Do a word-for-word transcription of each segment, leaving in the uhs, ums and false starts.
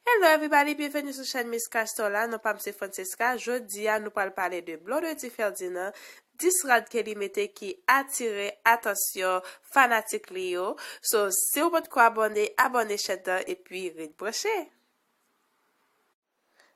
Hello everybody, byenveni sou chèn Miss Castor la. Non pa m se Francesca. Jodi a nou pral pale de Blondedy Ferdinand, dis rad ke li mete ki atire atansyon fanatik li yo. So, si w potko abòne, abòne chèn nan epi ret branche.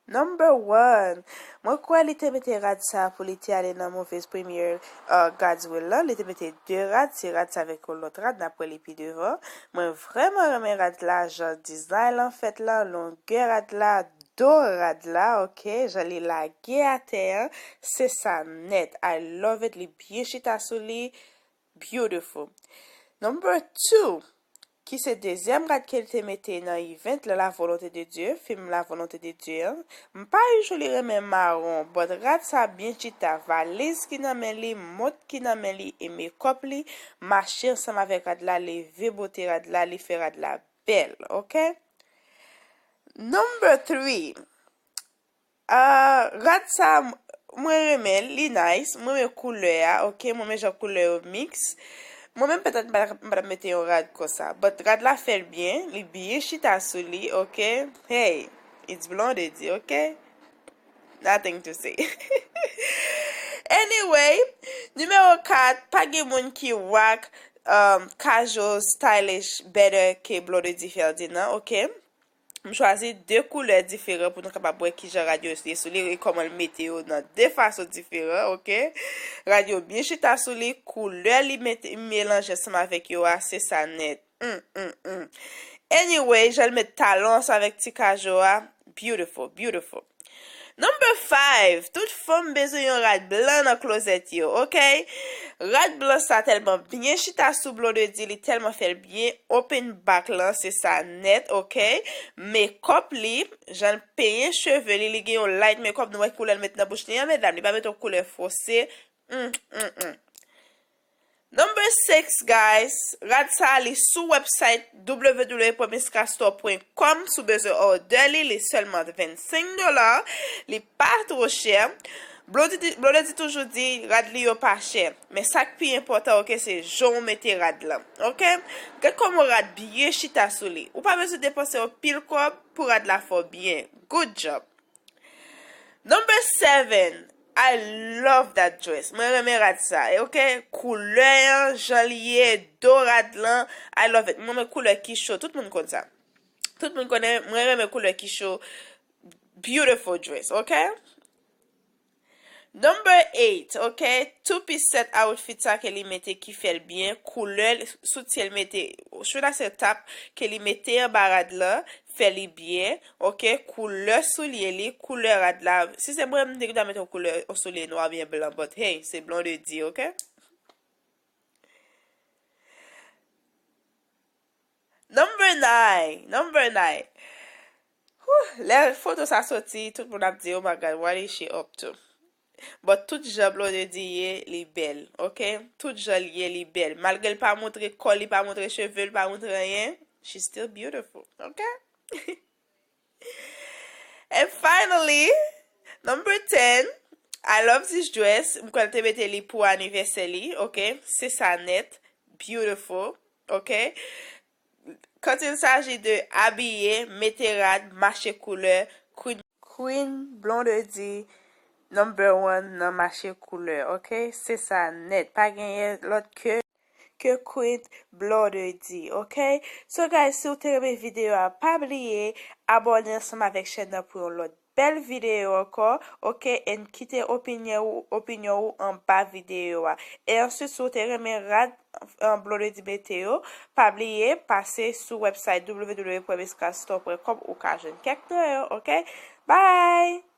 Number one. Mwen kwè li te mete rad sa pou li te ale nan movie premye, uh, God's Will lan. Li te mete de rad, se rad sa avèk yon lòt rad, n ap wè li pi devan. Mwen vrèman renmen rad la, jan dizay lan fèt lan, longè rad la, do rad la, ok, jan li lage atè an, se sa nèt. I love it, li byen chita sou li, beautiful. Number two, ki se dezyèm rad ke li te mete nan event lan, La Volonté de Dieu, fim La Volonté de Dieu an. M pa usually renmen mawon, but rad sa byen chita, valiz ki nan men li, mont ki nan men li, e makeup li mache ansanm avèk rad la, leve bote rad la, li fè rad la bèl, ok? Number three. Ah, rad sa, m- mwen renmen l, li nice, mwen renmen koulè a, ok, mwen renmen jan koulè yo mix. Mwen menm petèt m pa t ap- m pa t ap mete yon rad konsa, but rad la fè l byen, li byen chita sou li, ok. Hey, it's Blondedy, ok? Nothing to say. Anyway, nimewo kat, pa gen moun ki rock, um, casual, stylish, better ke Blondedy Ferdinand, ok? M chwazi de koulè diferan pou nou kapab wè kijan rad yo ye sou li e kòman l mete yo nan de fason diferan, ok? Rad yo byen chita sou li, koulè li mete, melanje ansanm avèk yo a, se sa nèt. Mm, mm, mm. Anyway, jan l met talon ansanm avèk ti kajo a, beautiful, beautiful. Number five, tout fanm bezwen yon rad blan nan klozèt yo, ok? Rad blan sa tèlman byen chita sou Blondedy, li tèlman fè l byen, open back lan, se sa nèt, ok? Makeup li, jan l penyen cheve li, li gen yon light makeup, nou wè koulè l met nan bouch li an, medam, li pa met yon koulè fose. Mm, mm, mm. Number six, guys. Rad sa a, li sou website w w w point miss castor point com. Si w bezwen order li, li sèlman vennsenk dola. Li pa twò chè. Blondedy, Blondedy toujou di, rad li yo pa chè. Men sa k pi enpòtan, ok, se jan w mete rad lan. Ok? Gad kòman rad byen chita sou li. Ou pa bezwen depanse yon pil kòb pou rad la fè w byen. Good job. Number seven. I love that dress. Mwen renmen rad sa, ok? Koulè an, jan li ye, do rad lan. I love it. Mwen renmen koulè ki cho. Tout moun konn sa. Tout moun konnen, mwen renmen koulè ki cho. Beautiful dress, ok? Number eight, ok? Two piece set outfit sa ke li mete ki fè l byen. Koulè soutyen l mete, should I say top, ke li mete anba rad lan, fè li byen, ok? Koulè soulye li, koulè rad la. Si se mwen, m te gentan mete yon koulè, yon soulye nwa oubyen blan, but hey, se Blondedy, ok? Number nine, number nine. Whew, lè foto sa soti, tout moun ap di, "Oh my God, what is she up to?" But tout jan Blondedy ye, li bèl, ok? Tout jan l ye, li bèl. Malgre l pa montre kò, li pa montre cheve, li pa montre anyen, she's still beautiful, ok? And finally, number ten, I love this dress. M kwè l te mete li pou anivèsè li, ok? Se sa nèt. Beautiful, ok? Quand il s'agit de abiye, mete rad, mache koulè, Queen, Queen Blondedy, number one nan mache koulè, ok? Se sa nèt. Pa genyen lòt ke, ke Queen Blondedy, ok? So guys, si w te renmen videyo a, pa bliye abòne ansanm avèk chèn nan pou yon lòt bèl videyo ankò, ok? And kite opinyon ou, opinyon ou anba videyo a. E answit, si w te renmen rad, uh, Blondedy mete yo, pa bliye pase sou website w w w point miss castor point com, ou ka jwenn kèk nan yo, ok? Bye!